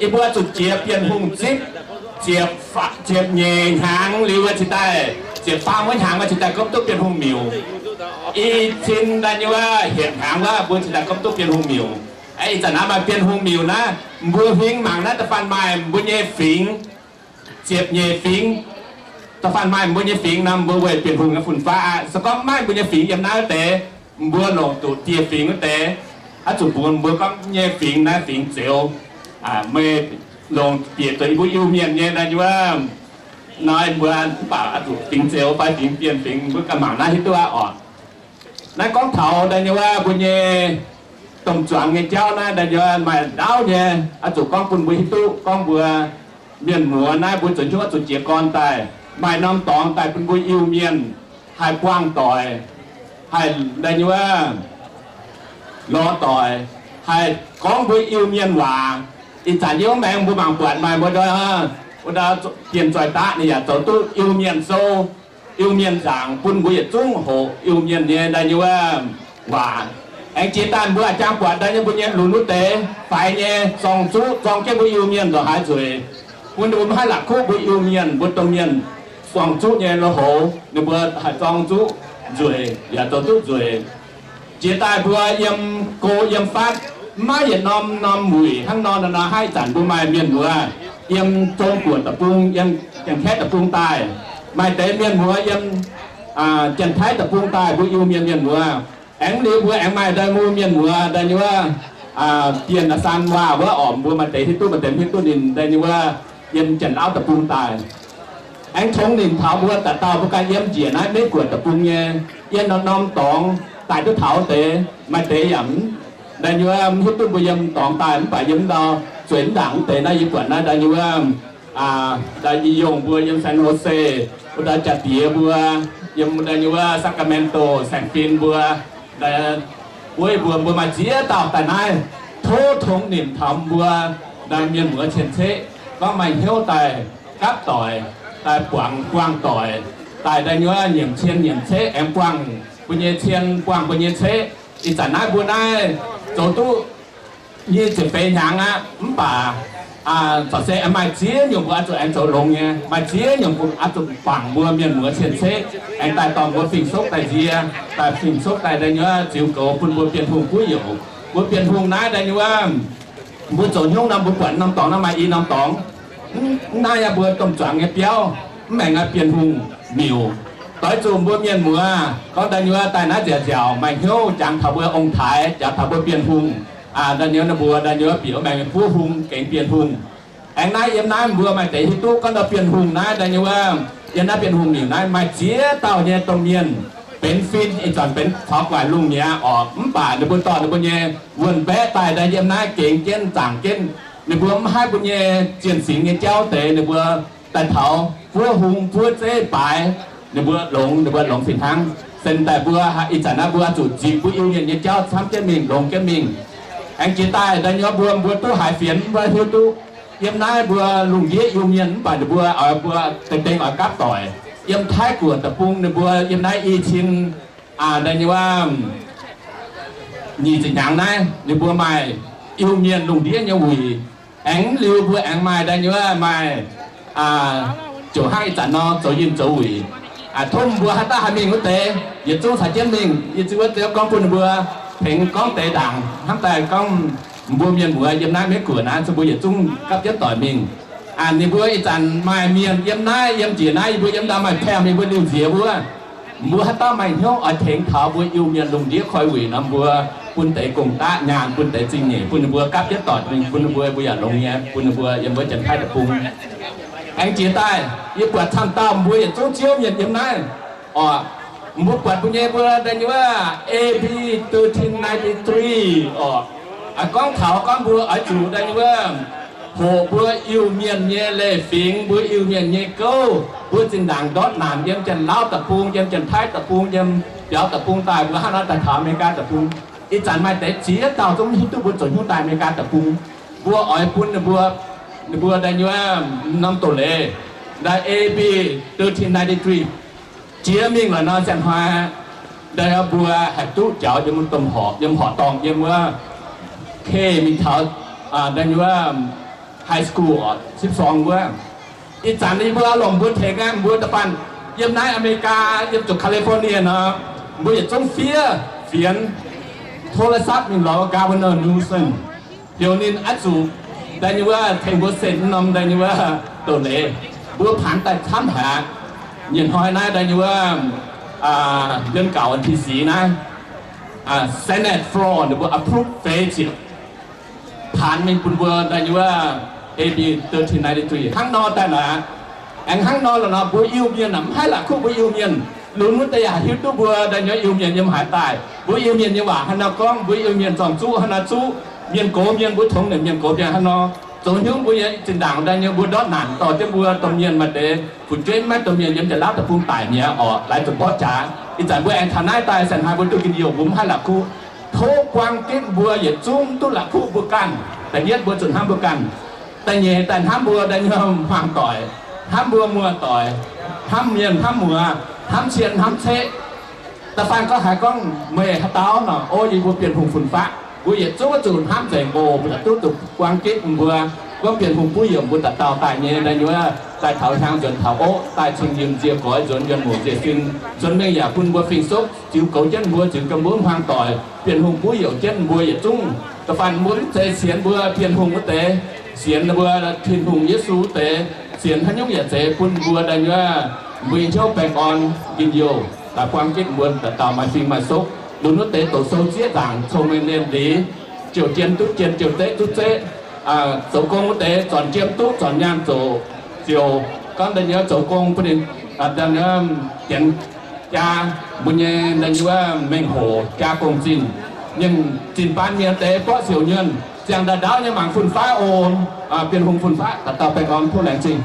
Yie mbuo zuqc jiex Bienh Hungh zipv ziepc, ziepc nyeic hnyangx liuz wuov cingx daaih, ziepc faam wuov hnyangx wuov cingx daaih gorngv duqv Bienh Hungh miuc. I cin daaih nyei wuov hietc hnyangx wuov mbuo cingx daaih gorngv duqv Bienh Hungh miuc. Ih zanc naaiv maaih Bienh Hungh miuc naaiv, mbuo huing mangc naaiv da'faanh maaih mbuo nyei fingx, ziepc nyeic fingx, da'faanh maaih mbuo nyei fingx nor, mbuo weic Bienh Hungh nyei fun-faqv aqv. Se gorngv maiv maaih mbuo nyei fingx yiem naaiv wuov deix, mbuo longc duqv dieh fingx wuov deix, oix zuqc mbuox mbuo gorngv nyei fingx naaiv fingx Zeuz. Meih longc bieqc zuqc yie mbuo Iu-Mienh nyei daaih nyei wuov, nor mbuo mv baac oix zuqc fingx Zeuz fai fingx Bienh fingx, mbuo ganh mangc naaiv hiuv duqv aqv oc. Naaiv gorngv taux daaih nyei wuov mbuo nyei domh zuangx nyei jauv naaiv daaih nyei maaih ndaauv nyei, oix zuqc gorngv bun mbuo hiuv duqv gorngv mbuo mienh muoz naaiv mbuo zoux hnyouv oix zuqc jiez gorn daaih, maaih norm dorngx daaih bun mbuo Iu-Mienh haih buangh doic, haih daaih nyei wuov lorz doic, haih gorngv mbuo Iu-Mienh waac. Ih zanc yie mbuo maengx mbuo mangc buatc maaih mbuo ndau, mbuo ndau Bienh Zoih Daqv ninh yaac zoux duqv Iu-Mienh sou, Iu-Mienh nzaangc bun mbuo yietc zungv hoqc Iu-Mienh nyei daaih nyei wuov waac. Aengx jiex daaih mbuo jangx buatc daaih nyei mbuo nyei lunx wuov deix faix nyei zorng-zuqv zorng jienv mbuo Iu-Mienh ndongc haaix nzueic, bun ninh mbuo maiv haih la'kuqv mbuo Iu-Mienh mbuo domh mienh zorng-zuqv nyei lui-houx ninh mbuo haih zorng-zuqv nzueic yaac zoux duqv nzueic. Jiex daaih mbuo yiem go yiem fatv, maiv yietc norm norm wuic hnangv nor nor nor haih zanc mbuo maaih mienh muoz yiem Zong-Guoqv deic-bung, yiem Janx-Kaeqv deic-bung daaih, maaih deix mienh muoz yiem Janx-Taiv deic-bung daaih, mbuo Iu-Mienh mienh muoz. Aengx liuz mbuo aengx maaih daaih mbuo mienh muoz daaih nyei wuov Bienh Asaan Waac wuov orqc, mbuo maaih deix hiuv duqv maaih deix mv hiuv duqv ninh daaih nyei wuov yiem Janx-Lauv deic-bung daaih. Aengx tongx nimc taux mbuo dauh dauh mbuo ganh yiem njiec naaiv Meiv-Guoqv deic-bung nyei, yiem norm-norm dorngx daaih duqv taux deix, maaih deix yaac mv daaih nyei wuov mv hiuv duqv mbuo yiem dorngx daaih mv baac yiem ndau zueiz mv ndaangc wuov deix naaiv yie buatc naaiv daaih nyei wuov, daaih i yongh mbuo yiem San Jose, wuov daaih jaa-diex mbuo yiem daaih nyei wuov Sacramento, saeng-fin mbuo, wuov mbuo, mbuo maaih ziex dauh daaih naaiv. Tov tongx nimc taux mbuo daaih mienh muoz cien-ceqv gorngv maaih hnyouv daaih gapv doic, daaih buangh buangh doic, daaih daaih nyei wuov nyiemc cien nyiemc ceqv aengx buangh mbuo nyei cien buangh mbuo nyei ceqv. Ih zanc naaiv mbuo naaiv zoux duqv nyic ziepc feix hnyangx aqv, mv baac corc se maaih ziex nyungc mbuo oix zuqc aengx zoux longx nyei, maaih ziex nyungc mbuo oix zuqc bangc mbuo mienh muoz cien-ceqv aengx daaih dorh mbuo fing-soqv daaih nzie, daaih fing-soqv daaih daaih nyei wuov ziux goux bun mbuo Bienh Hungh guv youc. Mbuo Bienh Hungh naaiv daaih nyei wuov, mbuo zoux hnyouv nor mbuo buatc norm dorngx naaiv maaih i norm dorngx. Mv, naaiv yaac mbuo domh zuangx nyei biauv, mv maengc aqv Bienh Hungh miuc. Doix zuqc mbuo mienh muoz gorngv daaih nyei wuov daaih naaiv nziaauc nziaauc maaih hnyouv jangx taux mbuo ong-taaix, jangx taux mbuo Bienh Hungh, daaih nyei wuov ninh mbuo daaih nyei wuov bieqc wuov maengc mbuo Bienh Hungh gengx Bienh Hungh. Aengx naaiv yiem naaiv mbuo maaih deix hiuv duqv gorngv ndau Bienh Hungh naaiv daaih nyei wuov, yiem naaiv Bienh Hungh miuc naaiv maaih ziex dauh nyei domh mienh benx fin, ih zanc benx caux guaaic lungh mi'aqv orqc, mv baac ninh mbuo dorh ninh mbuo nyei wuonh mbaeqv daaih, daaih yiem naaiv gengx jienv zaangc jienv. Ninh mbuo mv haih mbuo nyei zienh singx nyei jauv deix ninh mbuo daaih taux buov hung buov zeiv baaix, ninh mbuo longx, ninh mbuo longx fih hnangv. Se daaih mbuo ih zanc naaiv mbuo zuqc nzipc mbuo Iu-Mienh nyei jauv camv jienv mingh, longx jienv mingh. Aengx jiex daaih daaih nyei mbuo, mbuo duqv haiz fienx mbuo hiuv duqv yiem naaiv mbuo lungh ndiev Iu-Mienh mv baac ninh mbuo oix mbuo dengh dengh oix gapv doic. Yiem Taiv Guoqv deic-bung ninh mbuo yiem naaiv i cin daaih nyei wuov nyic ziepc hnyangx naaiv ninh mbuo maaih Iu-Mienh lungh ndiev nyei wuic. Aengx liuz mbuo aengx maaih daaih nyei wuov maaih ziouc hnangv ih zanc nor zoux yinh zoux wuic. Tov mbuo haaix dauh haih mingh wuov deix yietc zungv caux jienv mingh. Yie ziouc wuov ziouc gorngv bun ninh mbuo tengx gorngv deix ndaangc hnamv daaih gorngv mbuo mienh muoz yiem naaiv Meiv-Guoqv naaiv, zuqc mbuo yietc zungv gapv jienv doic mingh. Ninh mbuo ih zanc maaih mienh yiem naaiv, yiem njiec naaiv, yie mbuo yiem ndau maaih paenh, yie mbuo liuh nziex wuov. Mbuo haaix dauh maaih hnyouv oix tengx taux mbuo Iu-Mienh lungh ndiev koi wuic nor, mbuo bun deix gong-daqv nyaanh, bun deix zingh nyeic, bun ninh mbuo gapv jienv doic mingh, bun ninh mbuo, mbuo yaac longx nyei, bun ninh mbuo yiem wuov Janx-Taiv deic-bung. Aengx jiex daaih yie buatc camv dauh mbuo yietc zungv ziouv mienh yiem naaiv orqc. Mbuo buatc mbuo nyei mbuo daaih nyei wuov A B thirteen ninety-three orqc. Gorngv taux gorngv mbuo oix zuqc daaih nyei wuov hoqc mbuo Iu-Mienh nyei leiz-fingx, mbuo Iu-Mienh nyei gouv, mbuo zinh ndaangc ndortv naanc yiem Janx-Lauv deic-bung, yiem Janx-Taiv deic-bung, yiem biaux deic-bung daaih, mbuo hnangv nor daaih taux Aa^me^li^gaa deic-bung. Ih zanc maaih deix ziex dauh zungv mv hiuv duqv mbuo zoux hnyouv daaih Aa^me^li^gaa deic-bung. Mbuo oix bun ninh mbuo, ninh mbuo daaih nyei wuov norm doz-leiz, daaih A B thirteen ninety-three jiex mingh lorqc nor, ziangh hnoi daaih mbuo haih duqv jaux yiem domh horqc, yiem horqc dorngh, yiem wuov kei mingh taux daaih nyei wuov high school oc, สิบสอง wuov. Ih zanc ninh mbuo longc mbuo tengx aqv, mbuo da'faanh yiem naaiv America, yiem zuqc California nor, mbuo yietc zungv fiev fienx โทรศัพท์ mingh lorz Governor Newsom, heuc ninh oix zuqc daaih nyei wuov tengx mbuo sen norm daaih nyei wuov doz-leiz. Mbuo paanx daaih camv haic aqv. Nyienc hnoi naaiv daaih nyei wuov, ah, เดือนเก้า วันที่สี่ naaiv, ah, Senate floor ninh mbuo approve feix ziepc paanx mingh bun mbuo daaih nyei wuov A D thirteen ninety-three. Hnangv nor daaih naaic, aengx hnangv nor lorqc nor, mbuo Iu-Mienh aah, mv haih la'kuqv mbuo Iu-Mienh. Lunx wuov deix yaac hiuv duqv mbuo daaih nyei Iu-Mienh yiem haaix daaih. Mbuo Iu-Mienh nyei waac hnangv nor gorngv, mbuo Iu-Mienh zorng-zuqv hnangv nor zuqv. Mienh gox mienh mbuo tongx ninh mienh gox mienh hnangv nor. Zoux hnyouv mbuo nyei zinh ndaangc daaih nyei mbuo ndortv naanc dorh jienv mbuo domh mienh maaih deix fu'jueiv maiv domh mienh yiem Janx-Laauv deic-bung daic mi'aqv orqc, laaix zuqc mborqv jaax. Ih zanc mbuo aengx taux naaiv daaih, se hnangv mbuo duqv njien-youh, mbuo mv haih la'kuqv. Tov buang gitv mbuo yietc zungv duqv la'kuqv mbuo ganh. Da'yietv mbuo zuqc hnamv mbuo ganh. Da'nyeic daaih hnamv mbuo daaih nyei hmuangv doic, hnamv mbuo muoz-doic, hnamv mienh hnamv muoz, hnamv cien hnamv ceqv. Da'faanh gorngv haaix gorngv meih haaix dauh nor, o, yie mbuo Bienh Hungh fun-faqv, mbuo yietc zungv zuqc hnamv nzengc oc. Mbuo daaih duqv zuqc buang gitv mbuo, gorngv Bienh Hungh buov yiemc mbuo dauh dauh daaih nyei daaih nyei wuov, daaih taux hnyangx nzuonx taux oqv, daaih cing-nzunc nzie goix, nzuonx yuonh muoc nzie sin, nzuonx mingh yaac bun mbuo fing-soqv, ziux goux jienv mbuo, ziux ganh mbuo hmuangv doic. Bienh Hungh buov youc jienv mbuo yietc zungv. Da'faanh mbuo mv zeiz sienx mbuo Bienh Hungh wuov deix, sienx mbuo Tin-Hungh Yesu wuov deix, sienx haaix nyungc yaac zeiz bun mbuo daaih nyei wuov, mbuo nyei hnyouv baengh orn njien-youh, daaih buang gitv mbuo dauh dauh maaih fing maaih soqv. Lunx wuov deix doqc sou zieqv nzaangc, cong-mengh lienh liz, ziouc jien duqv jien, ziouc zeqv duqv zeqv. Zoux gong wuov deix zornc jiem duqv, zornc nyaanh zoqc, ziouc gorngv daaih nyei zoux gong bun ninh, daaih nyei janx jaa mbuo nyei daaih nyei wuov mengh hoc jaa gong-zinh. Ninh zinh baan mienh deix borqv siouc nyuonh, ziangh daaih ndaauv nyei mangc fun-faqv oc. Bienh Hungh fun-faqv dauh dauh baengh orn, tov laengz zingh.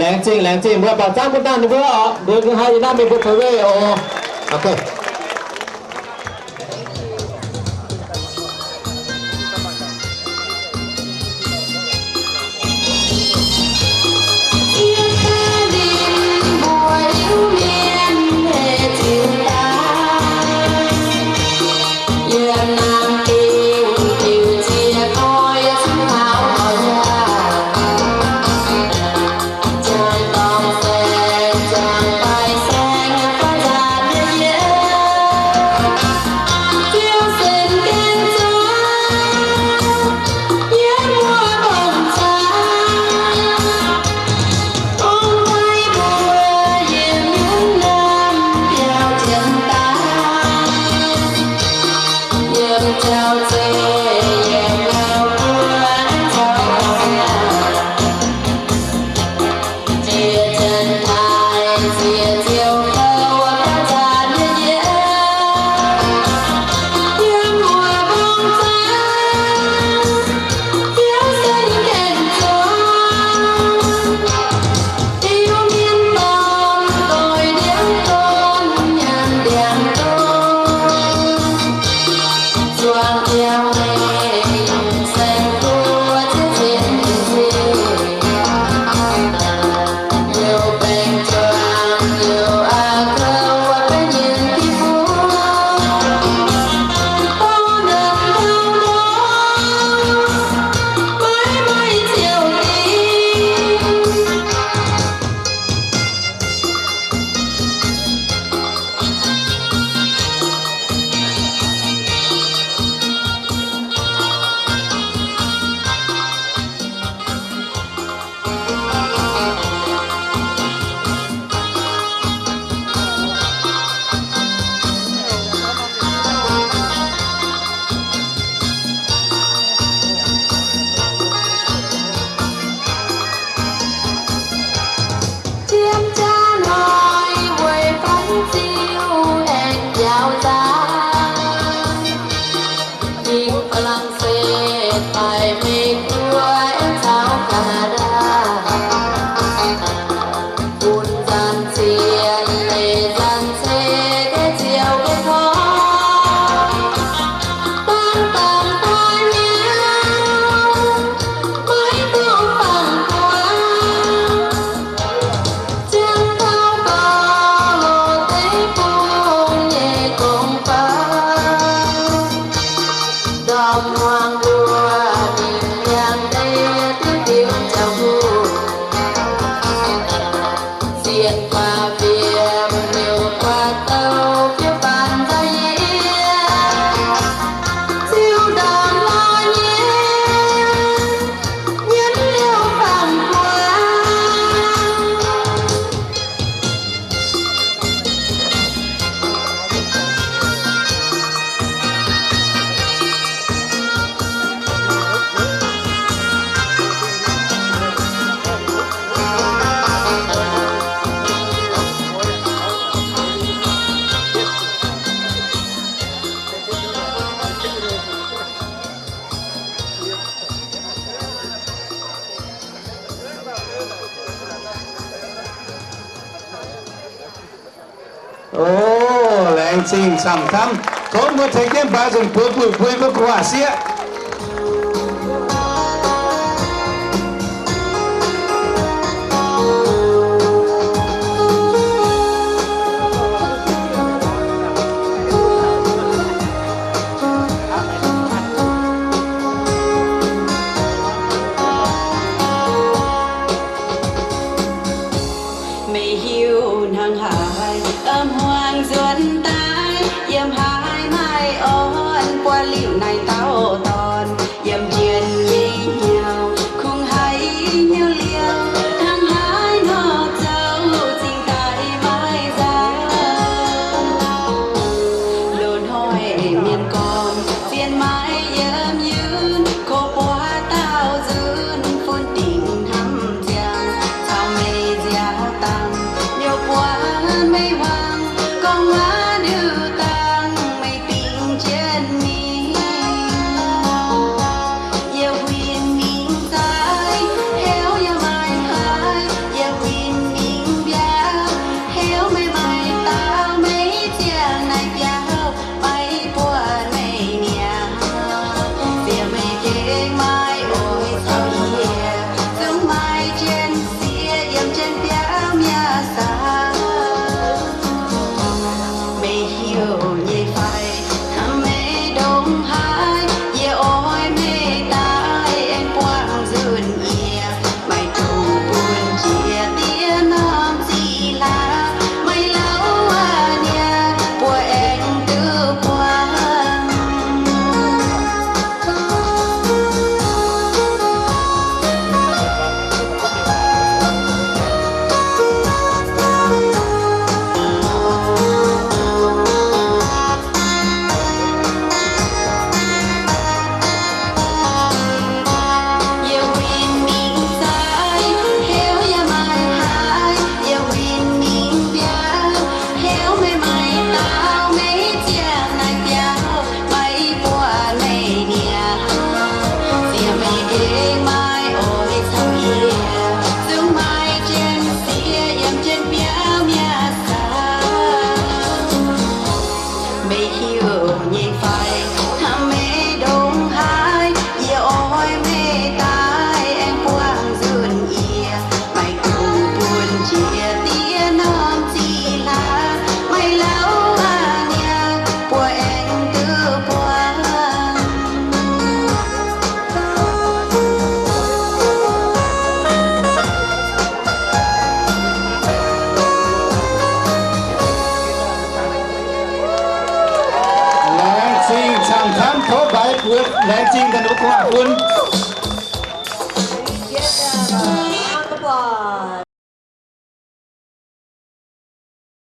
Laengz zingh, laengz zingh, mbuo baaux nzangv bun dangh ninh mbuo oc. Mbuo hnangv haaix yiem naaiv mingh mbuo tov wei oc. Jiem jaa hnoi weic fun ziu aengx njaaux zaang. Jing Faa^lang^setv daaih Meiv-Guoqv caux Gaa^naa^daa. Bun nzanc zienh leiz nzanc ceix deix ziouc deix torngv. Dangh dangh daaih nyei, maiv dungx fangx guaax. Ziangh taux Baulo deic-bung nyei gong-bou, ndorm hmuangx mbuo mingh yangh deix diuh diuh jauv-hungh. Sienx guaax fiem liouc guaax douh fiouv-faanx nzauh yie, ziouc ndorm lorz nyei, nyienz liouh fangx guaax. O, laengz zingh camv-camv. Tov mbuo tengx jienv mbaix nzunc buoz buic mbui mbuo gu'nguaaz sieqv. Meih hiuv hnangv haaix, ih hmuangx nzuonx daaih, yiem haaix maaih orn, buatc liuz naaiv dauh dorn, yiem jien nyei hnyouv, kungx haiz hnyouv liouh, hnangv haaix nor zoux zingh daaih maiv nzauh. Loz-hnoi mienh gormx, zien maiv yiem yunv, kov buov daauh nzunc, fun dingc hnamv ziangx, caux meih nziaaux dangh, liouh buatc meih wangc, gorngv waac ndiuh dangh, meih dingc jienv mingh. Yie huin mingh zaaix, heuc yie maaih haaix, Laengz zingh ganh ninh mbuo kungx-aac bun.